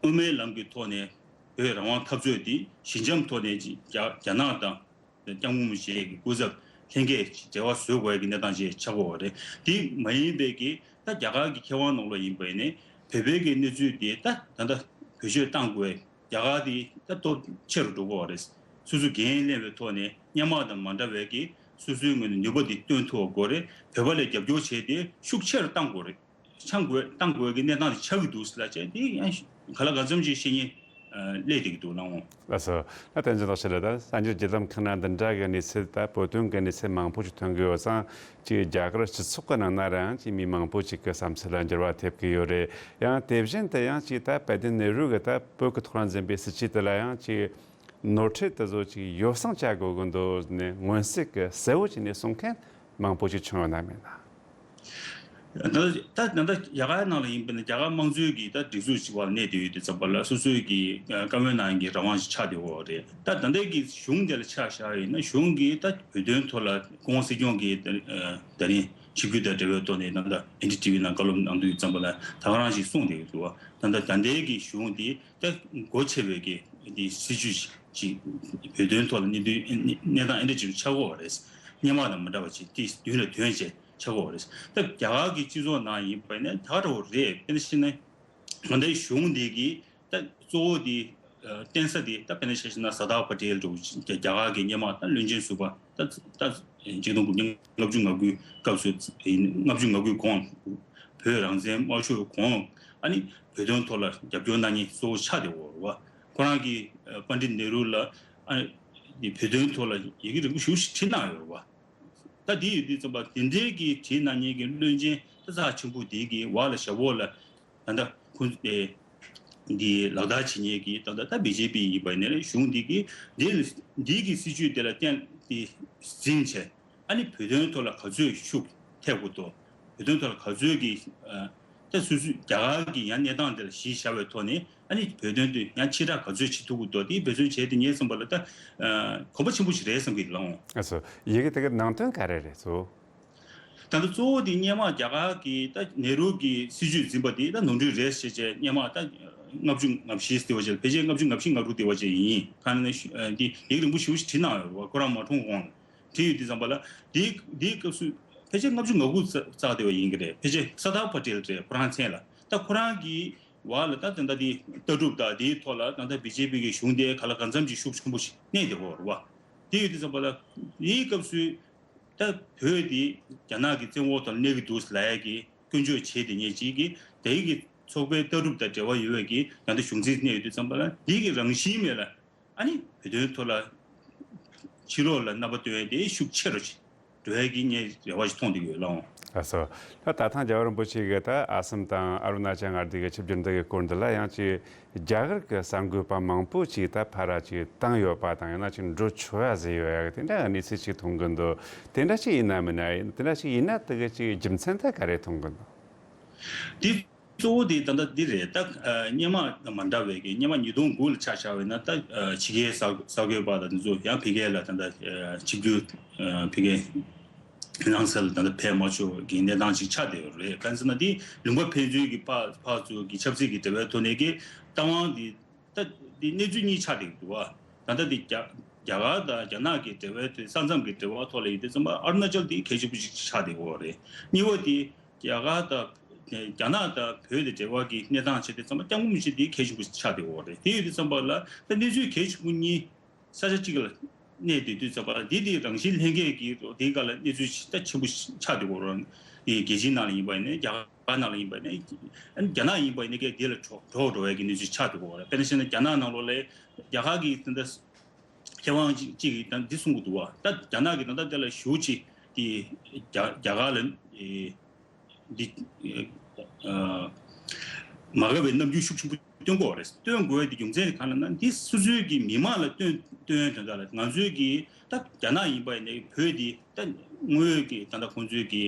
དབུ་མའི་ལམ་གྱི་ཐོག་ནས་བོད་རང་དབང་འཐབ་རྩོད་འདི་ཞི་འཇམ་ཐོག་ནས་རྒྱ་རྒྱ་ནག་དང་། སྐྱབས་མགོན་རིན་པོ་ཆེ་གི་སྐུ་ཚབ་ལྷན་རྒྱས་འབྲེལ་བ་བཟོ་དགོས་ཀྱི་གནས་སྟངས་ཅིག་ཆགས་ཀྱི་ཡོད་རེད། དེ་མ་ཡིན་པའི་གི་ད་རྒྱ་གར་གྱི་མཁས་དབང་ནང་ལོགས་ཡིན་པ་ཡིན་ནའི་བོད་པའི་གི་གནས་ཚུལ་དེ་ད་ད་ལྟ་བེད་སྤྱོད་གཏང་དགོས། རྒྱ་གར་དེ་ད་སྟོབས་ཆེ་རུ་འགྲོ་གི་ཡོད་རེད། སོ་སོས་འགན་ལེན་པའི་ཐོག་ནས་སྔོན་མ་དང་མ་འདྲ་བའི་གི་སོ་སོའི་ངོས་ནས་ནུས་པ་དེ་བཏོན་ཐུབ་དགོས་རེད། བོད་པ་ལ་རྒྱབ་སྐྱོར་བྱས་ཏེ་ཤུགས་ཆེ་རུ་གཏང་དགོས་རེད། ཆང་དགོས་བཏང་དགོས་ཀྱི་གནས་སྟངས་དེ་ཆགས་ཀྱི་འདུག་ཟེར་ལབ་བྱས། དེ་ཡང་ག་ལ་གང་འཚམ་ཅིག་བཤད་མཁན་ཨ་སླེབས་བསྡད་ཀྱི་འདུག་ལགས་འོང་། ལགས་སོ། ད་བསྟན་འཛིན་རྡོ་རྗེ་ལགས། ད་གསར་འགྱུར་བརྒྱུད་ལམ་ཁག་ན་འདི་འདྲ་གི་གནས་ཚུལ། ད་བོད་དོན་གྱི་གནས་ཚུལ་མང་པོ་ཞིག་ཐོན་གྱི་ཡོད་ཙང་། ཅིག་རྒྱ་གར་སྤྱི་ཚོགས་ཀྱི་ནང་ན་རང་ཅིག་མི་མང་པོ་ཅིག་གི་བསམ་ཚུལ་ལ་འགྱུར་བ་ཐེབས་ཀྱི་ཡོད་རེད། ཡང་དེ་བཞིན་དུ་ཡང་ཅིག་ད་དཔལ་ལྡན་ནེ་རུ་གི་ད་བོད་ཀྱི་ཐོག་ལ་འཛིན་པའི་སྲིད་བྱུས་དེ་ལ་ཡང་ཅིག་ནོར་འཁྲུལ་དེ་ཚོ་ཅིག་ཡོ་བསྲང་བྱ་དགོས་ཀྱི་འདུག་ནས་མངོན་གསལ་གྱི་གསལ་བོ་བྱས་ནས་གསུང་མཁན་མང་པོ་ཅིག་བྱུང་ཡོད་ན་མེད་ན། ད་ད་ད་ལྟ་རྒྱ་གར་ནང་ལ་ཡིན་པ་ན་རྒྱ་གར་དམངས་གཙོའི་གི་ད་སྒྲིག་འཛུགས་ཅིག་བར་གནས་བསྡད་ཡོད་དུས་ཙམ་པ་ལ་སོ་སོའི་གི་ཨ་བཀའ་མོལ་གནང་གི་རང་དབང་ཞིག་ཆགས་བསྡད་ཡོད་རེད། ད་ད་ལྟའི་གི་གཞུང་དེ་ལ་ཆ་བཞག་ཡིན་ན། གཞུང་གིས་ད་བོད་དོན་ཐོག་ལ་སྐུ་ངོ་སྲིད་སྐྱོང་གིས་ད་ཨ་ད་རིང་ཆིབས་བསྒྱུར་དང་འབྲེལ་བའི་ཐོག་ནས་ད་ལྟ་ཨེན་ཌི་ཊི་ཝི་ནང་བཀའ་སློབ་གནང་དུས་ཙམ་པ་ལ་ད་ག་རང་ཞིག་གསུངས་བསྡད་ཡོད་འདུག་བ། ད་ལྟ་ད་ལྟའི་གི་གཞུང་དེ་ད་སྒོ་ཕྱེ་བའི་གི་དེ་སྲིད་བྱུས་ཤིག་བོད་དོན་ཐོག་ལ་གནས་དོན་གནས་སྟངས་ཨེ་འདྲ་ཅིག་ཆགས་ཀྱི་ཡོད་རེད། སྔོན་མ་དང་མ་འདྲ་བ་ཅིག་དེ་མདུན་ལ་ཐོན་བྱས་ཆགས་ཀྱི་ཡོད་རེད། ད་རྒྱ་གར་གྱི་སྤྱི་ཚོགས་ནང་ཡིན་པ་ཡིན་ན་ད་ག་འདྲ་བོ་རེད། དཔེར་ན་བཤད་ན་ད་ལྟའི་གཞུང་འདི་གི་ད་གཙོ་བོ་དེ་ཨ་བརྟེན་ས་དེ་ད་དཔེར་ན་ཆ་བཞག་ན་སར་དར་པ་ཊེལ་འདྲ་བོ་ཅིག་རྒྱ་རྒྱ་གར་གྱི་སྔོན་མ་ད་བློན་ཆེན་ཟུར་པ། ད་ད་ཆིག་སྟོང་དགུ་བརྒྱ་ལྔ་བཅུ་ང་དགུའི་སྐབས་སུ། ལྔ་བཅུ་ང་དགུའི་གོང་བོད་རང་བཙན་དམར་ཤོག་གོང་ཨ་ནི་བོད་དོན་ཐོག་ལ་རྒྱབ་སྐྱོར་གནང་མཁན་གཙོ་བོ་ཆགས་བསྡད་ཡོད་རེད་བ། ཁོ་རང་གིས་ཨ་པཎ་ཌིད་ནེ་རུ་ལ་ཨ་ནི་བོད་དོན་ཐོག་ལ་ཡི་གེ་རིང་པོ་ཞེ་པོ་ཅིག་བྲིས་གནང་ཡོད་རེད་བ། ད་དེ་ཡོད་དུས་ཙམ་པ་དེ་འདྲའི་གི་བྲིས་གནང་མཁན་གྱི་བློན་ཆེན་ད་རྩ་ཆེན་པོ་དེ་གི་འོག་ལ་ཞབས་འོག་ལ་ད་ལྟ་ཁོ་ཨེ་འདི་ལག་བསྟར་བྱེད་མཁན་གྱི་ད་ལྟ་ད་བི་ཇེ་པི་ཡིན་པ་ཡིན་ནའི་གཞུང་འདི་གི་འདི་འདི་གི་སྲིད་བྱུས་དེ་ལ་བརྟེན་ཏེ་འཛིན་བྱས། ཨ་ནི་བོད་དོན་ཐོག་ལ་ག་ཚོད་ཤུགས་ཐེབས་དགོས་འདུག་བོད་དོན་ཐོག་ལ་ག་ཚོད་ཀྱི་ཨ་ད་སོ་སོའི་རྒྱ་གར་གྱི་ཡང་གནས་སྟངས་དེ་ལ་གཞི་བཞག་པའི་ཐོག་ནས་ཨ་ནི་བོད་དོན་དེ་ཡང་ཕྱིར་བསྒྲགས་ག་ཚོད་བྱེད་ཐུབ་ཀྱི་འདུག་དེ་འབད་བརྩོན་བྱས་ཏེ་ངས་བསམ་པ་ལ་ད་ཨ་གོམ་པ་ཆེན་པོ་ཞིག་རེད་བསམ་གྱི་ལགས་འོང་། ཨ་སོ། ཡི་གེ་དེ་གའི་ནང་དོན་ག་རེ་རེད་ཚོ། ད་ལྟ་གཙོ་བོ་དེ་སྔོན་མ་རྒྱ་གར་གྱི་ད་ནེ་རུ་གྱི་སྲིད་བྱུས་འཛིན་པ་དེ་ད་ནོར་འཁྲུལ་རེད་ཟེར་བྱས། སྔོན་མ་ད་ལྔ་བཅུ་ང་བཞི་ཟེར་བ་ཅིག་ཕལ་ཆེར་ལྔ་བཅུ་ང་བཞི་ང་དྲུག་དེ་བ་ཅིག་ཡིན། གང་ཡིན་ན་ཤུ་ཨ་འདི་ཡིག་རིང་པོ་ཞེ་པོ་ཞིག་བྲིས་གནང་ཡོད་རེད་བ། ཁོ་རང་མ་གྲོངས་གོང་ལ་བྲིས་ཡོད་དུས་ཙམ་པ་ལ། དེའི་དེའི་སྐབས་སུ་ཕལ་ཆེར་ལྔ་བཅུ་ང་དགུ་ཙ་ཙག་དེ་བ་ཡིན་གྱི་རེད། ཕལ་ཆེར་སར་དར་པ་ཊེལ་རེད་ཁོ་རང་མཚན་ལ། ད་ཁོ་རང་གི་འོག་ལ་ད་ད་ལྟ་དེ་ལྟ་གྲུབ་དང་དེའི་ཐོག་ལ་ད་ལྟ་བི་ཇེ་པི་གི་གཞུང་དེ་ག་ལ་གང་འཚམ་ཅིག་ཤུགས་ཆེན་པོ་ཞིག་གནས་བསྡད་ཡོད་རེད་བ། དེ་ཡོད་དུས་ཙམ་པ་ལ་དེའི་སྐབས་སུ་ད་བོད་དེ་རྒྱ་ནག་གི་བཙན་འོག་ཐོག་ལ་གནས་ཀྱི་འདུག་ལབ་ཡ་གི་སྐྱོན་བརྗོད་བྱས་ཏེ་ཉེ་གཅིག་གིས་དེ་གི་ཚོགས་པའི་ལྟ་གྲུབ་དང་འབྲེལ་བ་ཡོད་པའི་གི་ད་ལྟ་གཞུང་འཛིན་གནས་ཡོད་དུས་ཙམ་པ་ལ་འདི་གི་རང་བཞིན་མེད་ལ། ཨ་ནི་བོད་དོན་ཐོག་ལ་ཕྱི་ལོགས་ལ་རྣམ་པ་སྟོན་ཡ་དེ་ཤུགས་ཆེ་རུ་འགྲོ་ཡ་གི་ངས་རེ་བ་ཞིག་མཐོང་བསྡད་ཡོད་ལགས་འོང་། ལགས་སོ། ད་ད་ཐེངས་རྒྱལ་བ་རིན་པོ་ཆེ་གིས་ད་ཨ་སམ་དང་ཨ་རུ་ན་ཅལ་མངའ་སྡེ་གི་ཆིབས་བསྒྱུར་འདི་གི་སྐོར་འདི་ལ་ཡང་ཅིག་རྒྱ་གར་གྱི་གསར་འགོད་པ་མང་པོ་ཅིག་ད་ཕར་ར་ཅིག་བཏང་ཡོད་པ་དང་། ཡང་ན་ཅིག་འགྲོ་ཆོག་ཡ་ཟེར་ཡོད་ཡ་གི་དེ་འདྲ་གནས་ཚུལ་ཅིག་མཐོང་གི་འདུག་དེ་འདྲ་ཅིག་ཡིན་ན་མིན་ན། དེ་འདྲ་ཅིག་ཡིན་ན་དེ་གི་ཅིག་རྒྱུ་མཚན་དེ་ག་རེ་མཐོང་གི་འདུག་དེ་གཙོ་བོ་དེ་ད་ལྟ་འདི་རེད། ད་ཨ་སྔོན་མ་མ་འདྲ་བའི་གི་སྔོན་མ་ཉིས་སྟོང་དགུ་ལ་ཆ་བཞག་པ་ཡིན་ན། ད་ཨ་ཕྱི་རྒྱལ་གསར་གསར་འགོད་པ་དང་དེ་ཚོ་ཡང་ཕ་གི་ལ་ད་ལྟ་ཨ་ཆིབས་བསྒྱུར་ཨ་ཕ་གི་ལྷ་ས་ལ་ད་ལྟ་ཕེབས་མ་ཆོག་གི་གནས་སྟངས་ཅིག་ཆགས་བསྡད་ཡོད་རེད། གང་ཟེར་ན་དེ་ལུང་པ་ཕན་ཚུན་གྱི་ཕར་ཕར་ཚུར་གྱི་ཆབ་སྲིད་ཀྱི་འབྲེལ་བའི་ཐོག་ནས་ཀྱི་རྟ་དབང་དེ་ད་དེ་གནས་ཚུལ་གཉིས་ཆགས་བསྡད་ཀྱི་འདུག་བ། ད་ལྟ་དེ་རྒྱ་ རྒྱ་གར་དང་རྒྱ་ནག་གི་འབྲེལ་བའི་དེ་ས་མཚམས་ཀྱི་འབྲེལ་བ་ཐོག་ལ་ཡིན་དུས་ཙམ་པ་ཨ་རུ་ན་ཅལ་དེ་གལ་ཆེན་པོ་ཞིག་ཆགས་བསྡད་ཡོད་རེད། གཉིས་པ་དེ་རྒྱ་གར་དང་རྒྱ་ནག་དང་བོད་དེ་འབྲེལ་བ་གི་གནས་སྟངས་བྱས་དུས་ཙམ་པ་སྐྱབས་མགོན་རིན་པོ་ཆེ་དེ་གལ་ཆེན་པོ་ཞིག་ཆགས་བསྡད་ཡོད་རེད། དེ་ཡོད་དུས་ཙམ་པ་ལ་ད་གནས་ཚུལ་གལ་ཆེན་པོ་གཉིས་ས་ཆ་གཅིག་ལ་གནས་བསྡད་དུས་ཙམ་པ་ལ་དེ་དེ་རང་བཞིན་ལྷན་སྐྱེས་ཀྱི་དེའི་སྒང་ལ་གནས་ཚུལ་ཞིག་ད་ཆེན་པོ་ཞིག་ཆགས་བསྡད་ཡོད་རེད། དེ་རྒྱལ་སྤྱིའི་ནང་ལ་ཡིན་པ་ཡིན་ན་རྒྱ་གར་ནང་ལ་ཡིན་པ་ཡིན་ན་རྒྱ་ནག་ཡིན་པ་ཡིན་ན་ཀྱང་དེ་ལ་གྲོགས་གྲོགས་འགྲོ་བའི་གི་གནས་ཚུལ་ཆགས་བསྡད་ཡོད་རེད། དཔེར་ན་བཤད་ན་རྒྱ་ནག་ནང་ལོགས་ལ་རྒྱ་གར་གྱི་དེ་འདྲ་མཁས་དབང་གཅིག་གཅིག་གིས་ད་འདི་གསུང་གི་འདུག་བ། ད་རྒྱ་ནག་གིས་ད་ལྟ་དེ་ལ་ཞུ་ཅིག་དེ་རྒྱ་རྒྱ་གར་ལ་ཨེ་འདི་ཨ་མ་དགའ་བའི་རྣམ་འགྱུར་ཤུགས་ཆེན་པོ་སྟོན་དགོས་རེད། སྟོན་དགོས་པའི་དེ་རྒྱུ་མཚན་གང་ལ་ན་འདི་སོ་སོའི་གི་མི་མང་ལ་སྟོན་སྟོན་དོན་དག་ལ་ང་ཚོའི་གི་ད་རྒྱ་ནག་ཡིན་པ་ཡིན་ནའི་བོད་འདི་ད་དངོས་ཡོད་ཀྱི་ད་ལྟ་ཁོང་ཚོའི་གི་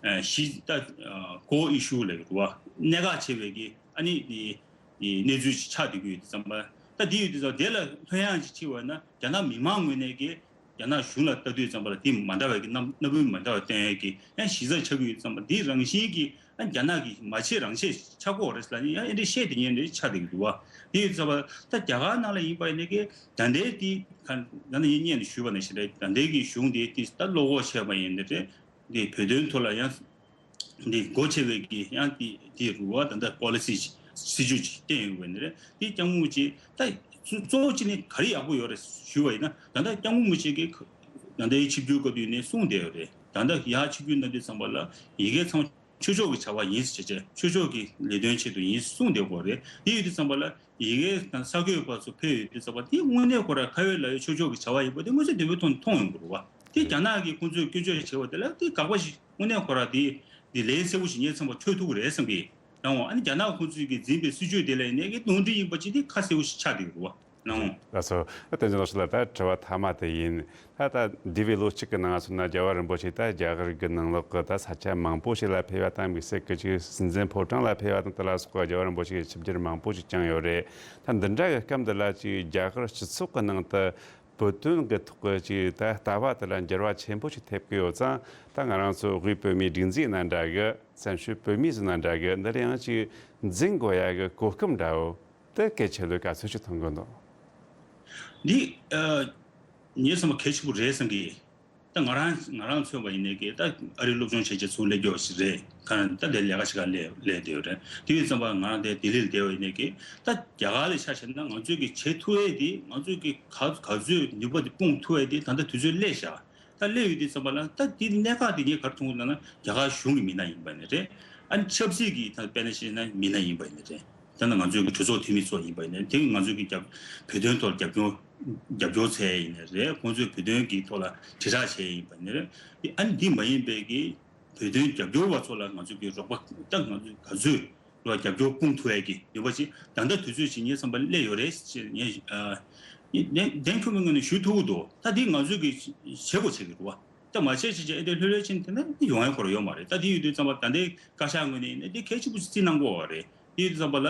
ཨ་གཞི་ད་ཨ་core issue ལབ་ཀྱི་འདུག་བ། གནད་འགག་ཆེ་བའི་གི་ཨ་ནི་དེ། གནས་ཚུལ་ཅིག་ཆགས་བསྡད་ཀྱི་ཡོད་དུས་ཙམ་པ། ད་དེ་ཡོད་དུས་ཙམ་དེ་ལ་ལྷོད་ཡངས་ཅིག་ཕྱིན་པ་ན་རྒྱ་ནག་མི་མང་ངོས་ནས་ཀྱི་རྒྱ་ནག་གཞུང་ལ་ལྟ་དུས་ཙམ་པ་ལ་དེ་མ་འདྲ་བའི་གི་རྣམ་སྣ་བུན་མ་འདྲ་བ་སྟོན་ཡས་ཀྱི་ཡང་གཞི་རྩ་ཆགས་ཀྱི་ཡོད་དུས་ཙམ་པ་དེ་རང་བཞིན་གྱིས་ཡང་རྒྱ་ནག་གིས་མ་བྱེད་རང་བྱེད་ཆགས་ཀྱི་ཡོད་རེད་ཟེར་ལབ་ནས་ཡང་ཨེ་འདྲ་བཤད་དེ་ཉན་རེད་ཆགས་བསྡད་ཀྱི་འདུག་བ། དེ་ཡོད་དུས་ཙམ་པ་ད་རྒྱ་གར་ནང་ལ་ཡིན་པ་ཡིན་ནའི་ཀྱི་ད་ལྟའི་དེ་ག་ད་ནི་ངས་སྔོན་ནས་ཞུས་པ་ནང་བཞིན་རེད། ད་ལྟའི་གི་གཞུང་དེ་དེ་ད་བློ་ཁོག་ཆེ་བ་ཡིན་ནི་རེད། དེ་བོད་དོན་ཐོག་ལ་ཡང་། འདི་སྒོ་ཕྱེ་བའི་གི་ཡང་དེ་དེ་རུ་བ་ད་ལྟ་པོ་ལི་སི་སྲིད་ཇུས་ཅིག་བསྟན་ཡོད་པ་ནི་རེད། དེ་སྐྱབས་མགོན་རིན་པོ་ཆེ་ད་གཙོ་གཙོ་བོ་གཅིག་ནི་ག་རེ་ཡག་པོ་ཡོད་རེད་ཞུ་བ་ཡིན་ན་ད་ལྟ་སྐྱབས་མགོན་རིན་པོ་ཆེ་གི་ད་ལྟའི་ཆིབས་བསྒྱུར་སྐབས་དུས་ནས་གསུངས་བསྡད་ཡོད་རེད། ད་ལྟ་ཡར་ཆིབས་བསྒྱུར་གནང་དུས་ཙམ་པ་ལ་ཡི་གེ་ཚང་ཆོས་ཕྱོགས་ཀྱི་བྱ་བ་ཡིན་ཟེར་བྱས་ཆོས་ཕྱོགས་ཀྱི་ལས་དོན་ཆེད་དུ་ཡིན་གསུངས་བསྡད་ཡོད་རེད། དེ་ཡོད་དུས་ཙམ་པ་ལ། ཡི་གེ་དང་གསར་འགོད་པ་ཚོ་ཕེབས་ཡོད་དུས་ཙམ་པ་དེ་དངོས་གནས་ཁོ་རང་ཁ་ཡོད་ལག་ཡོད་ཆོས་ཕྱོགས་ཀྱི་བྱ་བ་ཡིན་པ་དེ་མངོན་གསལ་དོད་པོའི་ཐོག་ནས་མཐོང་ཡོང་གི་རེད་བ། དེ་རྒྱ་ནག་གིས་ཁོང་ཚོས་སྐྱོན་བརྗོད་བྱས་པ་དེ་ལ་དེ་དགག་པ་ཞིག་དངོས་གནས་ཁོ་རང་དེ་དེ་ལན་གསལ་པོ་ཞིག་ངས་ཚང་མ་འཕྲོད་ཐུབ་ཀྱི་རེད་བསམ་གི་རང་ཨ་ནི་རྒྱ་ནག་ཁོང་ཚོས་ཀྱིས་འཛིན་པའི་སྲིད་བྱུས་དེ་ལ་ཡིན་ནའི་གི་ནོར་འཁྲུལ་ཡིན་པ་ཅིག་དེ་ཁ་གསལ་པོ་ཞིག་ཆགས་བསྡད་ཡོད་རེད་བ། ལགས་སོ། ད་བསྟན་འཛིན་ལགས་སོ་ལ་ད་དྲི་བ་མཐའ་མ་དེ་ཡིན། ད་ལྟ་འདས་པའི་ལོ་གཅིག་གི་ནང་སོང་ན་རྒྱལ་བ་རིན་པོ་ཆེ་ད་རྒྱ་གར་གྱི་ནང་ལོགས་ཀྱི་ད་ས་ཆ་མང་པོ་ཞིག་ལ་ཕེབས་པ་དང་དམིགས་བསལ་གྱི་ཅིག་སྲིད་འཛིན་ཕོ་བྲང་ལ་ཕེབས་པ་དང་དེ་ལ་སོགས་པ་རྒྱལ་བ་རིན་པོ་ཆེ་གི་ཆིབས་བསྒྱུར་མང་པོ་ཞིག་བསྐྱངས་ཡོད་རེད། ད་འདི་འདྲ་གི་སྐབས་འདི་ལ་ཅིག་རྒྱ་གར་སྤྱི་ཚོགས་ཀྱི་ནང་དུ་བོད་དོན་གྱི་ཐོག་གི་ཅིག་ད་ལྟ་བ་དེ་ལ་འགྱུར་བ་ཆེན་པོ་ཞིག་ཐེབས་ཀྱི་ཡོད་ཙང་ད་ང་རང་ཚོ་དབུས་བོད་མིའི་སྒྲིག་འཛུགས་ནང་འདྲ་གི་བཙན་བྱོལ་བོད་མིའི་ཟིན་ནང་འདྲ་གི་འདི་ལ་ཡང་ཅིག་འཛིན་དགོས་ཡ་གི་གོ་སྐབས་འདྲ་བོ་དེ་གལ་ཆེ་ལོས་ག་ཚོད་ཅིག་མཐོང་གི་འདུག་འདི་ཨ། ངས་བསམ་པ་གལ་ཆེན་པོ་རེད་བསམ་གི་ད་ང་རང་ང་རང་མཚོན་པ་ཡིན་ནའི་གི་ད་ཨ་རིའི་སློབ་སྦྱོང་བྱེད་ཆེད་ཚུར་སླེབས་རྒྱུ་ཞིག་རེད། གང་ད་དེ་ལས་ཀ་ཞིག་ག་སླེབས་སླེབས་བསྡད་ཡོད་རེད། དེ་ཡིན་ཙང་པ་ང་རང་དེ་ལྡི་ལིར་བསྡད་པ་ཡིན་ནའི་གི་ད་རྒྱ་གར་ལ་ཆ་བཞག་ན་ང་ཚོས་གི་བྱེད་ཐུབ་ཡས་དེ་ང་ཚོས་གི་ག་ག་ཚོད་ནུས་པ་དེ་སྤུངས་ཐུབ་ཡས་དེ་ད་ལྟ་དུས་ཚོད་སླེབས་ཤག་ད་སླེབས་ཡོད་དུས་ཙམ་པ་ལ་ད་དེ་གནད་འགག་དེ་ངས་ག་རེ་མཐོང་གི་ལབ་ན་རྒྱ་གར་གཞུང་གི་མི་སྣ་ཡིན་པ་ནི་རེད། ཨ་ནི་ཆབ་སྲིད་ཀྱི་ད་དཔེར་ན་བཤད་ན་མི་སྣ་ཡིན་པ་ནི་རེད། ད་ནི་ང་ཚོའི་གི་གྲོས་ཚོགས་འཐུས་མི་ཚོ་ཡིན་པ་ཡིན་ན་དེ་ང་ཚོའི་གི་རྒྱབ་བོད་དོན་ཐོག་རྒྱབ་སྐྱོར་རྒྱབ་སྐྱོར་བྱས་ཡིན་ནའི་རེད། ཁོང་ཚོས་བོད་དོན་གྱི་ཐོག་ལ་དྲིལ་བསྒྲགས་བྱས་ཡིན་པ་ཡིན་ནའི་རེད། དེ་ཨ་ནི་འདི་མ་ཡིན་པའི་གི་བོད་དོན་རྒྱབ་སྐྱོར་བ་ཚོ་ལ་ང་ཚོའི་གི་རོགས་པ་ད་ང་ཚོས་ག་ཚོད་རོགས་རྒྱབ་སྐྱོར་སྤུངས་ཐུབ་ཡས་ཀྱི་ནུས་པ་ཅིག་ད་ལྟ་དུས་ཚོད་ཅིག་ངའི་བསམ་པར་སླེབས་ཡོད་རེད་ཅེས་ངས་ཨ་ངས་གདེང་གདེང་ཁྱོན་མི་ངོས་ནས་ཞུ་ཐུབ་ཀྱི་འདུག་ད་འདི་ང་ཚོས་གི་བྱེད་དགོས་བྱེད་ཀྱི་རེད་བ། ད་མ་བྱས་བྱས་བྱས་ཨེ་འདྲ་ལྷོད་ལྷོད་ཕྱིན་དེ་ན་ཡོང་ཡ་ཁོ་ར་ཡོད་མ་རེད། ད་དེ་ཡོད་དུས་ཙམ་པ་ད་ལྟའི་བཀའ་ཤག་ངོས་ནས་ཡིན་ན་འདི་གལ་ཆེན་པོ་ཞིག་བརྩི་གནང་དགོས་པ་རེད། དེ་ཡོད་དུས་ཙམ་པ་ལ་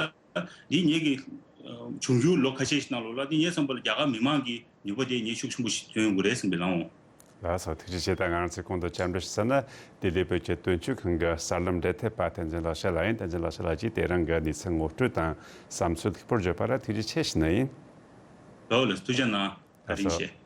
འདི་ངེད་ཀྱི་འབྱུང་འགྱུར་ལོ་ཁ་ཤས་ཤིག་ནང་ལོགས་ལ་འདི་ངའི་བསམ་པ་ལ་རྒྱ་གར་མི་མང་གི་ནུས་པ་དེ་ངས་ཤུགས་ཆེན་པོ་ཞིག་ཐོན་ཡོང་གི་རེད་བསམ་པའི་ལམ་འོང་། ལགས་སོ། ཐུགས་རྗེ་ཆེ། ད་ང་རང་ཚོས་གོང་དུ་བཅར་འདྲི་ཞུས་ཟིན་ན་ལྡི་ལི་བོད་ཀྱི་དོན་གཅོད་ཁང་གི་གསར་ལམ་འབྲེལ་མཐུད་པ་བསྟན་འཛིན་ལགས་བཤད་ལ་ཡིན། བསྟན་འཛིན་ལགས་བཤད་ལ་ཅིས་དེ་རིང་གི་གནས་ཚུལ་ངོ་སྤྲོད་དང་བསམ་ཚུལ་ལེགས་པོར་བརྗོད་པ་ལ་ཐུགས་རྗེ་ཆེ་ཞུ་ནི་ཡིན། ལགས་ལགས་ཐུགས་རྗེ་གནང་། བཀའ་དྲིན་ཆེ། ལགས་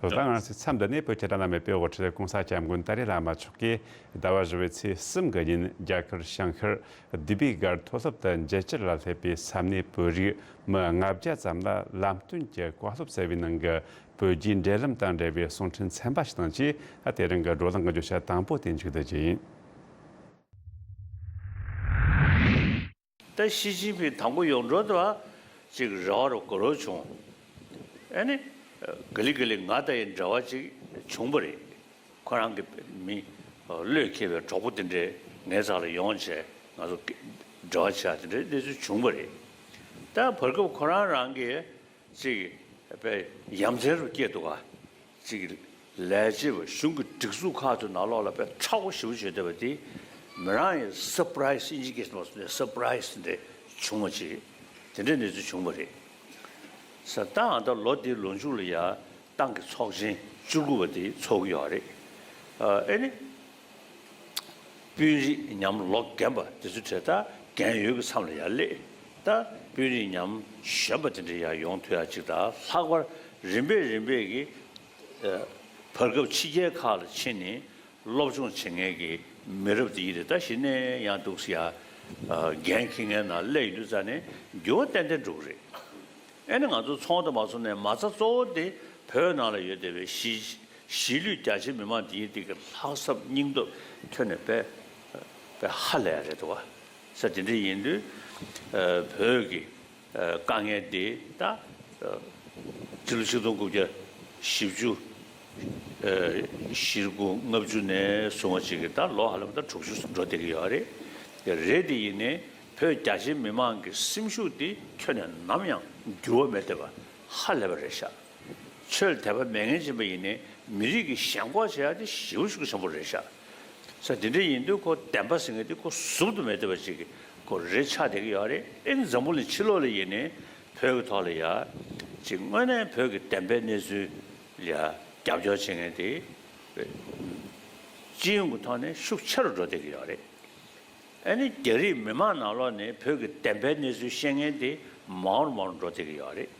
སོ། ད་ང་ཚོའི་མཚམས་འདི་ནས་བོད་ཀྱི་དྲ་ལམ་མེད་པའི་འོག་ཁྲིད་གོང་ས་སྐྱབས་མགོན་ཏཱ་ལའི་བླ་མ་མཆོག་གིས་ཟླ་བ་བཞི་པའི་ཚེས་གསུམ་གྱི་ཉིན་རྒྱ་གར་བྱང་ཤར་ལྡི་པི་གར་མཐོ་སློབ་ཏུ་མཇལ་བཅར་ལ་སླེབས་པའི་ས་གནས་བོད་རིགས་མི་ལྔ་བརྒྱ་ཙམ་ལ་ལམ་སྟོན་གྱི་བཀའ་སློབ་སྩལ་བའི་ནང་གི་བོད་རྒྱའི་འབྲེལ་ལམ་དང་འབྲེལ་བའི་གསུང་འཕྲིན་ཚན་པ་ཞིག་དང་བཅས་དེ་རིང་གི་བགྲོ་གླེང་གི་བརྗོད་བྱ་དང་པོ་དེ་མཇུག་བསྡུ་རྒྱུ་ཡིན། ད་ཞི་ཅིན་ཕིང་དང་པོ་ཡོང་འགྲོ་དུས་ཅིག་རེ་བ་རུ་གོ་རོ་བྱུང་། ཨ་ནི་ག་ལེ་ག་ལེ་ང་དང་ཡང་འབྲེལ་བ་ཅིག་བྱུང་བ་རེད། ཁོ་རང་གི་མི་བློས་འཁེལ་བའི་གྲོགས་པོ་དེ་འདྲས་ངའི་རྩ་ལ་ཡོང་བྱས་ང་ཚོ་འབྲེལ་བ་བྱས་དེ་འདྲས་གནས་ཚུལ་བྱུང་བ་རེད། ད་བར་སྐབས་ཁོ་རང་རང་གིས་ཅིག་དཔེ་ཡ་མཚན་རུ་སྐྱེས་འདུག་ག་ཅིག་ལས་བྱེད་པ་གཞུང་གི་སྒྲིག་འཛུགས་ཁག་ཏུ་ནང་ལོགས་ལ་དཔེ་མཁྲེགས་པོ་ཞེ་པོ་བྱས་བསྡད་པ་དེ་མི་རང་ཡང་སར་པ་རའི་སི་ཨིན་ཇི་སྐད་ནང་སུ་ནས་སར་པ་རའི་སི་འདྲ་བྱུང་བ་ཅིག་དེ་འདྲའི་གནས་ཚུལ་བྱུང་བ་རེད། ས་ད་ཨ་ད་ལོ་འདིའི་ལོ་མཇུག་ལ་ཡ་ཏང་གི་ཚོགས་ཆེན་བཅུ་དགུ་པ་དེ་ཚོགས་ཀྱི་ཡོད་རེད། ཨ་ཨེ་ནི། དཔོན་རིགས་ཉམས་ལོ་རྒན་པ་དེ་ཚོ་གྲས་ད་རྒན་ཡོལ་གྱི་མཚམས་ལ་ཡར་སླེབས། ད་དཔོན་རིགས་ཉམས་གཞོན་པ་དེ་འདྲ་ཡར་ཡོང་ཐུབ་ཡ་ཅིག་དང་ལྷག་པར་ རིམ་པས་རིམ་པས་ཀྱི་ཨ་བར་སྐབས་ཕྱི་རྒྱལ་ཁག་ལ་ཕྱིན་ནས་སློབ་སྦྱོང་བྱེད་མཁན་གྱི་མི་རབས་དེ་ཡིན་རེད། ད་གཞི་ནས་ཡང་འདུག་སེ་ཡ་ཨ་འགན་འཁྱེར་མཁན་ནང་སླེབས་ཡོང་དུས་ཙང་ནས་འགྱུར་བ་ཏན་ཏན་འགྲོ་གི་རེད། ཨེ་ནི་ང་ཚོ་ཚོང་དང་མ་ཚོང་ནས་མ་རྩ་གཙོ་བོ་དེ་བོད་ནང་ལ་ཡོད་བསྡད་པའི་གཞིས་གཞིས་ལུས་རྒྱ་ཆེ་མི་མང་དེ་ཡིན་དེ་གི་ལྷག་བསམ་སྙིང་སྟོབས་ཁྱོན་ནས་དཔེ་དཔེ་ཧ་ལས་ཡ་རེད་འདུག་བ། ས་དེ་འདྲ་ཡིན་དུས་ཨ་བོད་ཀྱི་ཨ་དཀའ་ངལ་དེ་ད་ཨ་སྤྱི་ལོ་ཆིག་སྟོང་དགུ་བརྒྱ་བཞི་བཅུ་ཨ་བཞི་དགུ་ལྔ་བཅུ་ནས་བཟུང་བ་ཅིག་གི་ད་ལོ་ཧ་ལམ་ད་དྲུག་ཅུ་འགྲོ་བསྡད་ཀྱི་ཡོད་རེད། དེ་རེད་དེ་ཡིན་ནའི་བོད་རྒྱ་ཆེ་མི་མང་གི་སེམས་ཤུགས་དེ་ཁྱོན་ནས་ནམ་ཡང་འགྱུར་བ་མེད་བསྡད་པ་ཧ་ལས་པ་རེད་ཤག་ཆོས་ལ་དད་པ་མེད་མཁན་ཅིག་ཡིན་པ་ཡིན་ནའི་མི་རིགས་ཀྱི་ཞེན་ཁོག་བྱེད་ཡ་དེ་ཞེ་པོ་ཤུགས་ཆེན་པོ་རེད་ཤག་ས་དེ་འདྲ་ཡིན་དུས་ཁོ་བདེན་པ་ཟེར་མཁན་དེ་ཁོ་ཟུབ་ཏུ་མེད་བསྡད་པ་ཅིག་གི་ཁོ་རེད་ཆགས་བསྡད་ཀྱི་ཡོད་རེད། ཨེ་འཛམ་བུ་གླིང་ཕྱི་ལོགས་ལ་ཡིན་ནའི་བོད་ཀྱི་ཐོག་ལ་ཡ་ཅིག་དངོས་གནས་བོད་ཀྱི་བདེན་པའི་གནས་ཚུལ་ལ་ཡ་རྒྱབ་སྐྱོར་བྱེད་མཁན་དེ་སྤྱི་ཡོངས་ཀྱི་ཐོག་ནས་ཤུགས་ཆེ་རུ་འགྲོ་བསྡད་ཀྱི་ཡོད་རེད། ཨ་ནི་རྒྱ་རིགས་མི་མང་ནང་ལོགས་ནས་བོད་ཀྱི་བདེན་པའི་གནས་ཚུལ་བཤད་མཁན་དེ་མང་རུ་མང་རུ་འགྲོ་བསྡད་ཀྱི་ཡོད་རེད།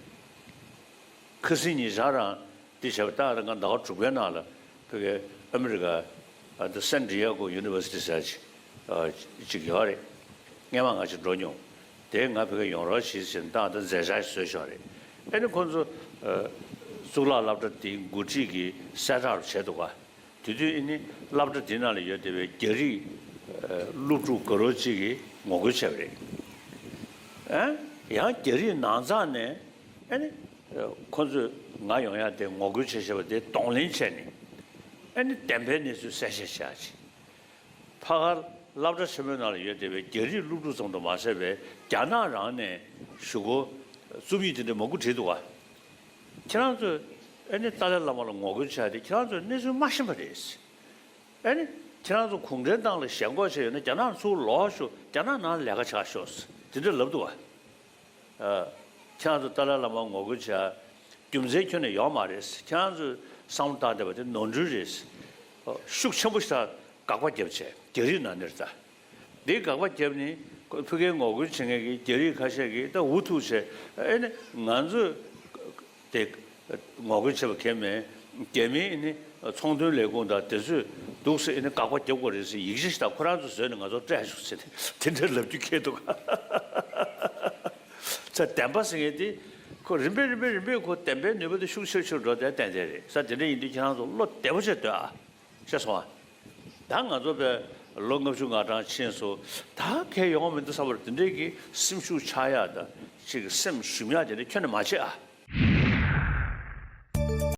ཁ་སང་ཉིན་ཞག་རང་འདི་བྱས་པ་ལྟར་ང་ཟླ་བ་དྲུག་པའི་ནང་ལ་བོད་ཀྱི་ཨ་མི་རི་ཀ་ཨ་ད་San Diego University ཟེར་ཅིག་ཨ་ཅིག་ཡོད་རེད། སྔས་མ་ང་ཅིག་འགྲོ་མྱོང་། དེ་ང་བོད་ཀྱི་ཡོང་རོགས་བྱེད་ཟེར་ནས་ད་ད་མཛད་འཆར་བཟོས་བཞག་རེད། ཨ་ནི་ཁོང་ཚོ་ཨ་གཙུག་ལག་སློབ་གྲྭ་དེའི་འགོ་ཁྲིད་ཀྱི་གསལ་བསྒྲགས་བྱས་འདུག་ག་དེ་དུས་ཨ་ནི་སློབ་གྲྭ་དེ་ནང་ལ་ཡོད་བསྡད་པའི་རྒྱ་རིགས་ཨ་སློབ་ཕྲུག་དགའ་རོགས་གཅིག་གིས་ངོ་རྒོལ་བྱས་པ་རེད། ཨ་ཡང་རྒྱ་རིགས་ནང་ཚང་ནས་ཨ་ནི་ཨ་ཁོ་ཚོས་ང་ཡོང་ཡ་དེ་ངོ་རྒོལ་བྱས་བྱས་པ་དེ་གདོང་ལེན་བྱས་ནས་ཨ་ནི་བདེན་པའི་གནས་ཚུལ་གསལ་བཤད་བྱས་ཅིག་ཕ་གར་སློབ་གྲྭ་ཆེན་མོའི་ནང་ལ་ཡོད་བསྡད་པའི་རྒྱ་རིགས་སློབ་ཕྲུག་ཙམ་དུ་མ་ཟད་པའི་རྒྱ་ནག་རང་ནས་ཞུ་སྒོ་རྩོམ་ཡིག་དེ་འདྲ་མང་པོ་བྲིས་འདུག་ག་ཁྱེད་རང་ཚོས་ཨ་ནི་ཏཱ་ལའི་བླ་མ་ལ་ངོ་རྒོལ་བྱས་ཏེ་ཁྱེད་རང་ཚོས་གནས་ཚུལ་མ་ཤེས་པ་རེད། ཨ་ནི་ཁྱེད་རང་ཚོ་གུང་ཁྲན་ཏང་ལ་ཞེན་ཁོག་བྱས་ཡོད་ན་རྒྱ་ནག་ཚུར་ལོག་ཤོག་རྒྱ་ནག་ནང་ལས་ཀ་བྱ་ཤོག་དེ་འདྲ་ལབ་འདུག་ག་ཨ་ཁྱེད་རང་ཚོ་ཏཱ་ལའི་བླ་མ་ངོ་རྒོལ་བྱ་རྒྱུ་མཚན་ཁྱོན་ནས་ཡོད་མ་རེད། ཁྱེད་རང་ཚོས་བསམ་བློ་བཏང་བསྡད་པ་དེ་ནོར་འཁྲུལ་རེད། ཨ་ཤུགས་ཆེན་པོ་ཞིག་དགག་པ་བརྒྱབ་བྱས་རྒྱ་རིགས་ནང་ནས་རེད་ད། འདི་དགག་པ་བརྒྱབ་ནས་ཁོ་ཕ་གིར་ངོ་རྒོལ་བྱེད་མཁན་གྱི་རྒྱ་རིགས་ཁ་ཤས་ཀྱིས་ད་འུ་ཐུག་བྱས་ཨེ་ནི་ང་ཚོས་དེ་ངོ་རྒོལ་བྱེད་པ་གལ་མེད། རྒྱ་མིའི་ཨེ་ནི་ཚོང་དོན་ལས་ཁུངས་དང་དེ་ཚོས་འདུག་སེ་ཨེ་ནི་དགག་པ་བརྒྱབ་དགོས་རེད་ཟེར་ཡིག་ཆ་ཞིག་དང་ཁོ་རང་ཚོ་བཟོས་ནས་ང་ཚོར་སྤྲད་ཤོག་ཟེར་ནས་དེ་འདྲ་ལབ་རྒྱུ་ཁེལ་འདུག་ག་ཚ་བདེན་པ་ཟེར་མཁན་དེ་ཁོ་རིམ་པས་རིམ་པས་རིམ་པས་ཁོ་བདེན་པའི་ནུས་པ་དེ་ཤུགས་ཆེར་ཆེར་འགྲོ་དེ་ཏན་ཏན་རེད། ས་དེ་འདྲ་ཡིན་དུས་ཁྱེད་རང་ཚོ་བློ་བདེ་པོ་བྱས་སྡོད་ཨ། ཤེས་སོང་ཨ། ད་ང་ཚོ་བས་ལོ་ལྔ་བཅུ་ང་གྲངས་ཕྱིན་སོང་། ད་གལ་ཡོང་མི་འདུག་བསམ་པར་དེ་འདྲའི་གི་སེམས་ཤུགས་ཆག་ཡག་དང་ཅིག་གི་སེམས་ཞུམ་ཡག་དེ་འདྲ་ཁྱོན་ནས་མ་བྱེད་ཨ།